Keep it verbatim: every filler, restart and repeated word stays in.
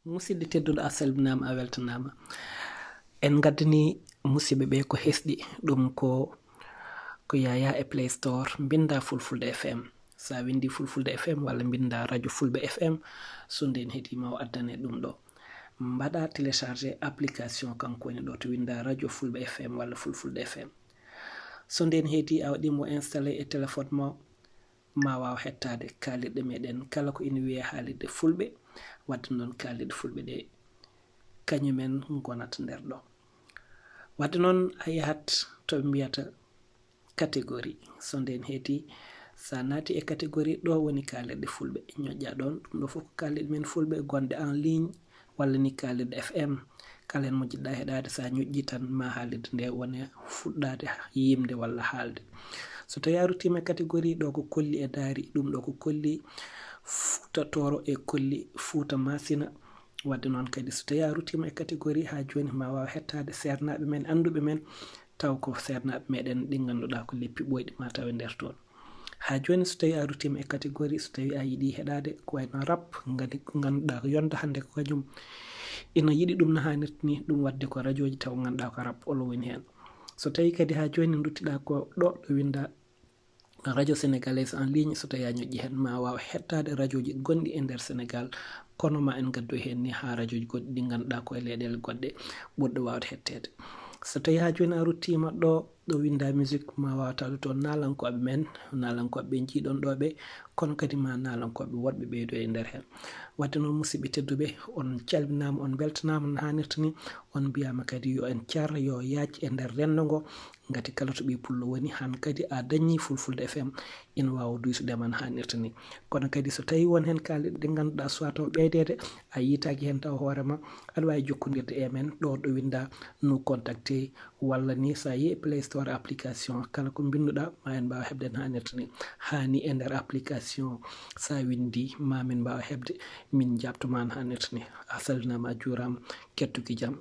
Musidɗo tedduɗo, a salminaama, a weltanaama. En ngaddani musidɓe ɓe ko hesɗi, ɗum ko ko yaya e Play Store, mbinnda Fulfulde F M. So a winndi Fulfulde F M walla mbinnda Radio Fulɓe F M, so ndeen heedi ma o addane ɗum ɗo. Mbaɗa télécharger application, kanko woni ɗo to winnda Radio Fulɓe F M walla Fulfulde F M. So ndeen heedi a waɗi mo installé e téléphone ma, ma waaw hettaade kaalirɗe meɗen kala ko ina wiyee haalirde fulɓe. Wadde noon kaalirɗe fulɓe ɗe kañumen ngonat nder ɗo. Wadde noon a yahat to ɓe mbiyata catégorie. So ndeen heedi, so a naati e catégorie, ɗo woni kaalirɗe fulɓe. Ñoƴƴa ɗoon, ɗum ɗo fof ko kaalirɗe men fulɓe gonɗe en ligne, walla ni kaalirɗe F M. Kala heen mo jiɗɗa heɗaade, so a ñoƴƴi tan ma haalirde nde wone fuɗɗaade yimde walla haalde. So tawi a ruttiima e catégorie, ɗo ko Kolli e Daari, ɗum ɗo ko Kolli Fuuta Tooro e Kolli Fuuta Masina. Wadde noon kadi, so tawi a ruttiima e catégorie, haa jooni ma waaw hettaade seernaaɓe men, annduɓe men, taw ko seernaaɓe meɗen ɗi ngannduɗaa ko leppi ɓooyɗi ma taw e nder toon. Haa jooni so tawi a ruttiima e catégorie, so tawi a yiɗi heɗaade ko wayno rap, ngadi ko ngannduɗaa ko yonta hannde ko kañum ina yiɗi ɗum no haanirta ni, ɗum wadde ko rajooji taw ngannduɗaa ko rap olo woni heen. So tawi kadi haa jooni nduttiɗaa ko ɗo ɗo winnda Radio Sénégalaise en ligne, so tawi a ñoƴƴi heen ma waaw hettaade rajooji gonɗi e nder Sénégal, kono ma en ngaddoy heen ni haa rajooji goɗɗi ɗi ngannduɗaa ko e leyɗeele goɗɗe ɓurɗo waawde hetteede. So tawi haa jooni a ruttiima ɗo ɗo winnda musique, ma waaw tawde toon naalankooɓe men, naalankooɓe ɓe njiiɗon ɗo ɓe, kono kadi ma naalankooɓe woɗɓe ɓeydo e nder heen. Wadde noon musidɓe tedduɓe, on calminaama, on mbeltanaama no haanirta ni, on mbiyaama kadi yo en car, yo yaac e nder renndo ngo, ngati kala to ɓii pullo woni, han kadi a dañi Fulfulde F M ina waawa duysude ma no haanirta ni. Kono kadi so tawi won heen kaalirɗe ɗe ngannduɗaa soit taw ɓeydeede, a yiitaaki heen taw hoore ma, aɗa waawi jokkondirde e men ɗo ɗo winnda nous contacter, walla ni so a yehi Play Store application, kala ko mbinnduɗaa ma en mbaawa heɓde no haanirta ni. Haani e nder application, so a winndi ma min mbaawa heɓde, min njaɓto ma no haanirta ni. A salminaama, a juuraama, kettuki jam.